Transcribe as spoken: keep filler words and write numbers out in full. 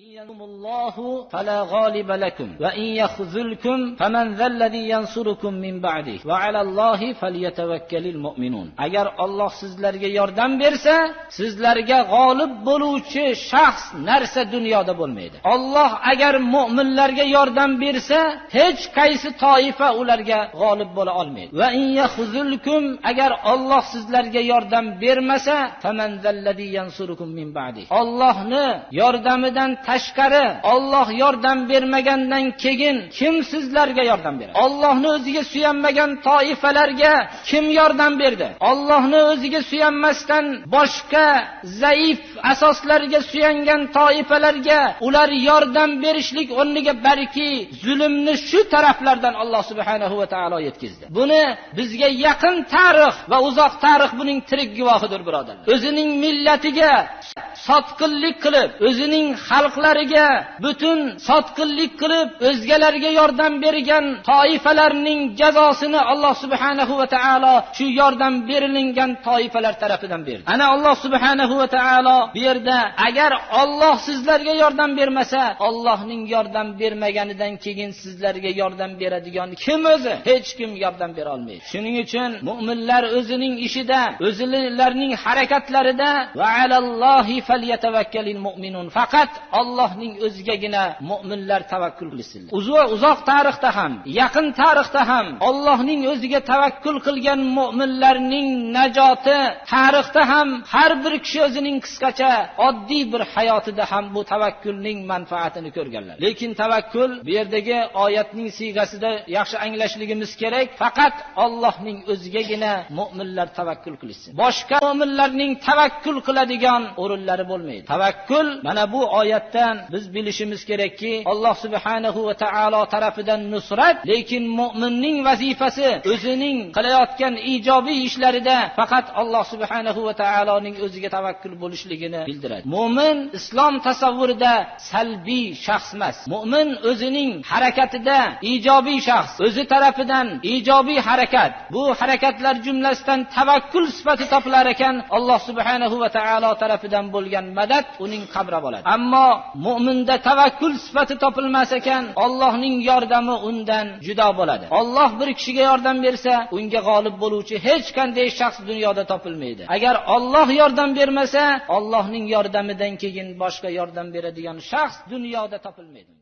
ينصركم الله فلا غالب لكم وإن يخذلكم فمن ذا الذي ينصركم من بعده وعلى الله فليتوكل المؤمنون. ئەگەر ئاللاھ سىزلەرگە ياردەم بەرسە، سىزلەرگە غالىب بولۇۋچى شەخس، نەرسە دۇنيادا بولمايدۇ. ئاللاھ ئەگەر مۆمىنلەرگە ياردەم بەرسە، ھېچ قايسى تائىپە ئۇلارغا غالىب بولا ئالمايدۇ. وإن يخذلكم، ئەگەر ئاللاھ سىزلەرگە ياردەم بەرمىسە، فمن ذا الذي ينصركم من بعده. ئاللاھنى ياردىمىدىن تاشقىرى، ئاللاھ ياردەم بەرمىگەندىن كېيىن كىم سىزلەرگە ياردەم بەردى؟ ئاللاھنى ئۆزىگە سۆيەنمىگەن تائىپىلەرگە كىم ياردەم بەردى؟ ئاللاھنى ئۆزىگە سۆيەنمەستىن باشقا زەئىپ ئاساسلارغا سۆيەنگەن تائىپىلەرگە ئۇلار ياردەم بېرىشلىك ئورنىغا بەلكى زۇلۇمنى شۇ تەرەپلەردىن ئاللاھ سۇبھانەھۇ ۋە تائالا يەتكۈزدى. بۇنى بىزگە يېقىن تارىخ ۋە ئۇزاق تارىخ بۇنىڭ تىرىك گۇۋاھىدۇر، بۇرادەرلەر. ئۆزىنىڭ مىللىتىگە ساتقىنلىق قىلىپ، ئۆزىنىڭ خەلقلىرىگە پۈتۈن ساتقىنلىق قىلىپ، ئۆزگىلەرگە ياردەم بەرگەن تائىپىلەرنىڭ جازاسىنى ئاللاھ سۇبھانەھۇ ۋە تائالا شۇ ياردەم بېرىلگەن تائىپىلەر تەرىپىدىن بەردى. ئەنە ئاللاھ سۇبھانەھۇ ۋە تائالا بۇ يەردە، ئەگەر ئاللاھ سىزلەرگە ياردەم بەرمىسە، ئاللاھنىڭ ياردەم بەرمىگەندىن كېيىن سىزلەرگە ياردەم بېرىدىغان كىم ئۆزى؟ ھېچكىم ياردەم بېرەلمەيدۇ. شۇنىڭ ئۈچۈن مۆمىنلەر ئۆزىنىڭ ئىشىدە، ئۆزلىرىنىڭ ھەرىكەتلىرىدە، ۋە ئەلەللاھى فەليەتەۋەككەلىل مۇئمىنۇن، فەقەت ئاللاھنىڭ ئۆزىگىگىنە مۆمىنلەر تەۋەككۈل قىلسىنلار. ئۇزۇ-، ئۇزاق تارىختا ھەم، يېقىن تارىختا ھەم ئاللاھنىڭ ئۆزىگە تەۋەككۈل قىلغان مۆمىنلەرنىڭ ناجاتى تارىختا ھەم ھەر بىر كىشى ئۆزىنىڭ قىسقىچە ئاددىي بىر ھاياتىدا ھەم بۇ تەۋەككۈلنىڭ مەنپەئەتىنى كۆرگەنلەر. لېكىن تەۋەككۈل بۇ يەردىكى ئايەتنىڭ سىيغىسىدا ياخشى ئاڭلاشلىقىمىز كېرەك، پەقەت ئاللاھنىڭ ئۆزىگىگىنە مۆمىنلەر تەۋەككۈل قىلسۇن. باشقا مۆمىنلەرنىڭ تەۋەككۈل قىلىدىغان ئورۇنلىرى بولمايدۇ. تەۋەككۈل، مانا بۇ ئايەتتىن بىز بىلىشىمىز كېرەككى، ئاللاھ سۇبھانەھۇ ۋە تائالا تەرىپىدىن نۇسرەت، لېكىن مۆمىننىڭ ۋەزىپىسى ئۆزىنىڭ قىلىۋاتقان ئىجابىي ئىشلىرىدا پەقەت ئاللاھ سۇبھانەھۇ ۋە تائالانىڭ ئۆزىگە تەۋەككۈل بولۇشلۇقىنى بىلدۈرەدۇ. مۆمىن ئىسلام تەسەۋۋۇرىدا سەلبىي شەخس ئەمەس. مۆمىن ئۆزىنىڭ ھەرىكىتىدە ئىجابىي شەخس، ئۆزى تەرىپىدىن ئىجابىي ھەرىكەت. بۇ ھەرىكەتلەر جۈملىسىدىن تەۋەككۈل سۈپىتى تاپىلار ئىكەن، ئاللاھ سۇبھانەھۇ ۋە تائالا تەرىپىدىن بولغان مەدەت ئۇنىڭ قەبرە بولىدۇ. ئەمما مۆمىندە تەۋەككۈل سۈپىتى تاپىلماس ئىكەن، ئاللاھنىڭ ياردىمى ئۇندىن جۇدا بولىدۇ. ئاللاھ بىر كىشىگە ياردەم بەرسە، ئۇنىڭغا غالىب بولۇشچى ھېچقانداق شەخس دۇنيادا تاپىلمايدۇ. ئەگەر ئاللاھ ياردەم بەرمىسە، ئاللاھنىڭ ياردىمىدىن كېيىن باشقا ياردەم بېرىدىغان شەخس دۇنيادا تاپىلمايدۇ.